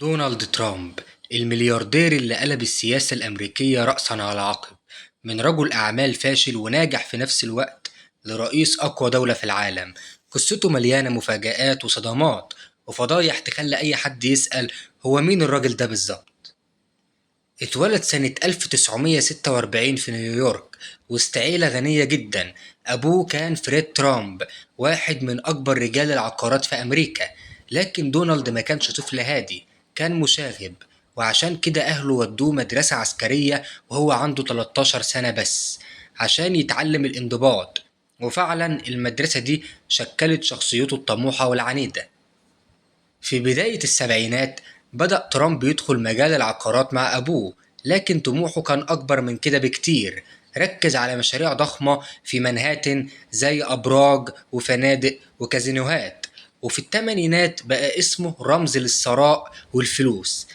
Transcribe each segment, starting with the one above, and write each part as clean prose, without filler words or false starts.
دونالد ترامب الملياردير اللي قلب السياسة الأمريكية رأسا على عقب، من رجل أعمال فاشل وناجح في نفس الوقت لرئيس أقوى دولة في العالم. قصته مليانة مفاجآت وصدمات وفضايح تخلي أي حد يسأل هو مين الراجل ده بالظبط. اتولد سنة 1946 في نيويورك وسط عيلة غنية جدا. أبوه كان فريد ترامب، واحد من أكبر رجال العقارات في أمريكا. لكن دونالد ما كانش طفل هادي، كان مشاغب، وعشان كده أهله ودوه مدرسة عسكرية وهو عنده 13 سنة بس عشان يتعلم الانضباط. وفعلا المدرسة دي شكلت شخصيته الطموحة والعنيدة. في بداية السبعينات بدأ ترامب يدخل مجال العقارات مع أبوه، لكن طموحه كان أكبر من كده بكتير. ركز على مشاريع ضخمة في منهاتن زي أبراج وفنادق وكازينوهات، وفي الثمانينات بقى اسمه رمز للثراء والفلوس.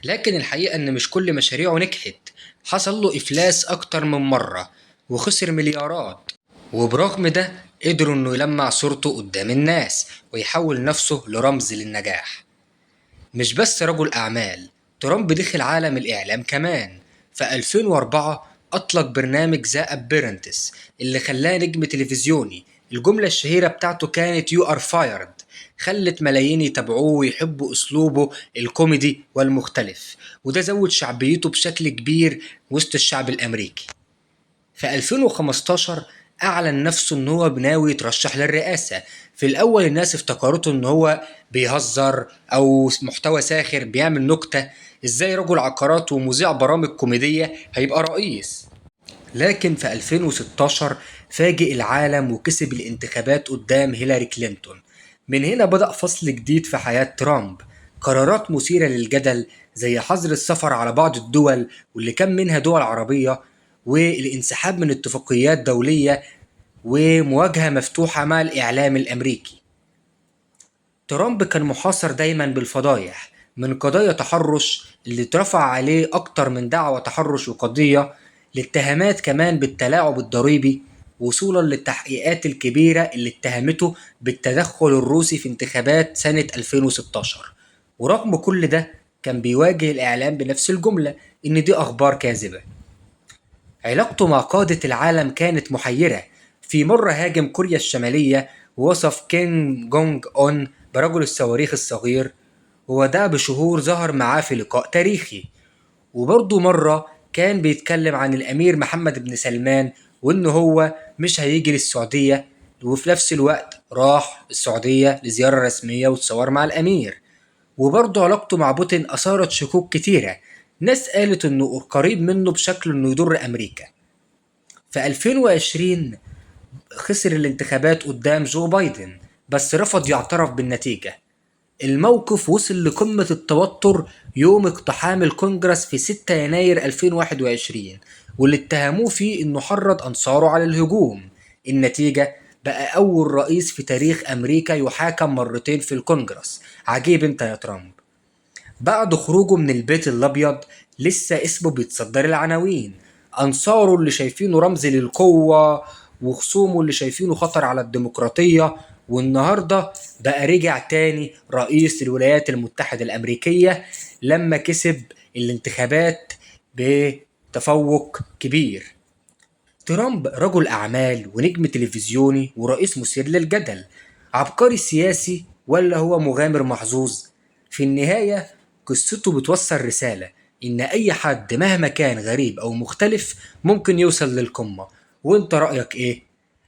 لكن الحقيقة إن مش كل مشاريعه نجحت، حصل له إفلاس أكتر من مرة وخسر مليارات، وبرغم ده قدروا إنه يلمع صورته قدام الناس ويحول نفسه لرمز للنجاح. مش بس رجل أعمال، ترامب دخل عالم الإعلام كمان. في 2004 أطلق برنامج The Apprentice اللي خلاه نجم تلفزيوني. الجملة الشهيرة بتاعته كانت you are fired، خلت ملايين يتابعوه ويحبوا أسلوبه الكوميدي والمختلف، وده زود شعبيته بشكل كبير وسط الشعب الأمريكي. في 2015 أعلن نفسه إن هو ناوي يترشح للرئاسة. في الأول الناس افتكرته إن هو بيهزر أو محتوى ساخر، بيعمل نكتة، إزاي رجل عقارات ومذيع برامج كوميدية هيبقى رئيس. لكن في 2016 فاجئ العالم وكسب الانتخابات قدام هيلاري كلينتون. من هنا بدأ فصل جديد في حياة ترامب، قرارات مثيرة للجدل زي حظر السفر على بعض الدول واللي كان منها دول عربية، والانسحاب من اتفاقيات دولية، ومواجهة مفتوحة مع الإعلام الأمريكي. ترامب كان محاصر دايما بالفضايح، من قضايا تحرش اللي اترفع عليه أكتر من دعوى تحرش وقضية، لاتهامات كمان بالتلاعب الضريبي، وصولا للتحقيقات الكبيرة اللي اتهمته بالتدخل الروسي في انتخابات سنة 2016. ورغم كل ده كان بيواجه الإعلام بنفس الجملة إن دي أخبار كاذبة. علاقته مع قادة العالم كانت محيرة. في مرة هاجم كوريا الشمالية ووصف كيم جونج أون برجل الصواريخ الصغير، وده بشهور ظهر معاه في لقاء تاريخي. وبرضه مرة كان بيتكلم عن الأمير محمد بن سلمان وإن هو مش هيجي للسعودية، وفي نفس الوقت راح السعودية لزيارة رسمية وتصور مع الأمير. وبرضه علاقته مع بوتين أثارت شكوك كتيرة، ناس قالت إنه قريب منه بشكل إنه يضر أمريكا. في 2020 خسر الانتخابات قدام جو بايدن، بس رفض يعترف بالنتيجة. الموقف وصل لقمة التوتر يوم اقتحام الكونجرس في 6 يناير 2021، واللي اتهموه فيه انه حرض انصاره على الهجوم. النتيجة بقى اول رئيس في تاريخ امريكا يحاكم مرتين في الكونجرس. عجيب انت يا ترامب. بعد خروجه من البيت الابيض لسه اسمه بيتصدر العناوين، انصاره اللي شايفينه رمز للقوة وخصومه اللي شايفينه خطر على الديمقراطية. والنهاردة بقى رجع تاني رئيس الولايات المتحدة الأمريكية لما كسب الانتخابات بتفوق كبير. ترامب رجل أعمال ونجم تلفزيوني ورئيس مثير للجدل، عبقري سياسي ولا هو مغامر محظوظ؟ في النهاية قصته بتوصل رسالة إن أي حد مهما كان غريب أو مختلف ممكن يوصل للقمة. وانت رأيك إيه؟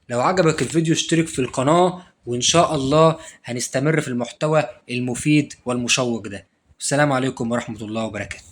لو عجبك الفيديو اشترك في القناة، وإن شاء الله هنستمر في المحتوى المفيد والمشوق ده. السلام عليكم ورحمة الله وبركاته.